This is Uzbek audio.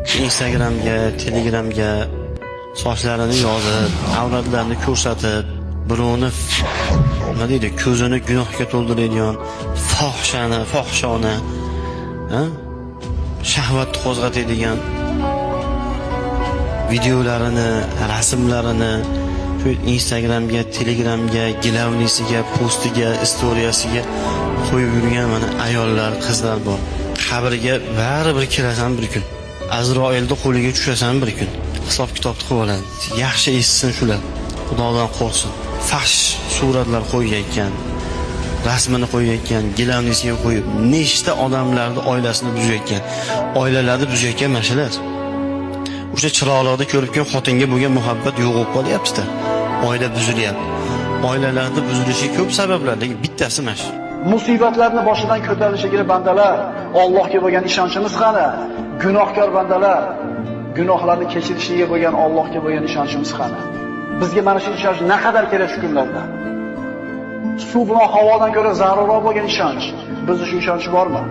Instagramga, Telegramga sochlarini yozib, avratlarini ko'rsatib, birovni, nima deydi, ko'zini gunohga to'ldiradigan fohishani, fohishona, ha? Shahvatni qo'zg'atadigan videolarini, rasmlarini shu Instagramga, Telegramga, главный siga, postiga, istoriyasiga qo'yib yurgan mana ayollar, qizlar bor. Qabrga baribir kirasan bir kun. Azroilni qo'liga tushasan bir kun. Hisob kitobni qilib oladi. Yaxshi eshitsin shular. Xudodan qo'rqsin. Fahsh suratlar qo'yayotgan, rasmini qo'yayotgan, главный siga qo'yib, nechta odamlarni oilasini buzayotgan, oilalarni buzayotgan mana shular. O'sha chiroqlarni ko'rib keyin xotinga bo'lgan muhabbat yo'q bo'lib qolyapti-da. Oila buzilyapti. Oilalarni buzilishiga ko'p sabablar, lekin bittasi mana shu. Musibatlarni boshidan ko'tarilishiga bandalar, Allohga bo'lgan ishonchimiz qani? Gunohkor bandalar, gunohlarni kechirishiga bo'lgan Allohga bo'lgan ishonchimiz qani? Bizga mana shu ishonch naqadar kerak shu kunlarda. Suv bilan havodan ko'ra zarurroq bo'lgan ishonch. Bizda shu ishonch bormi?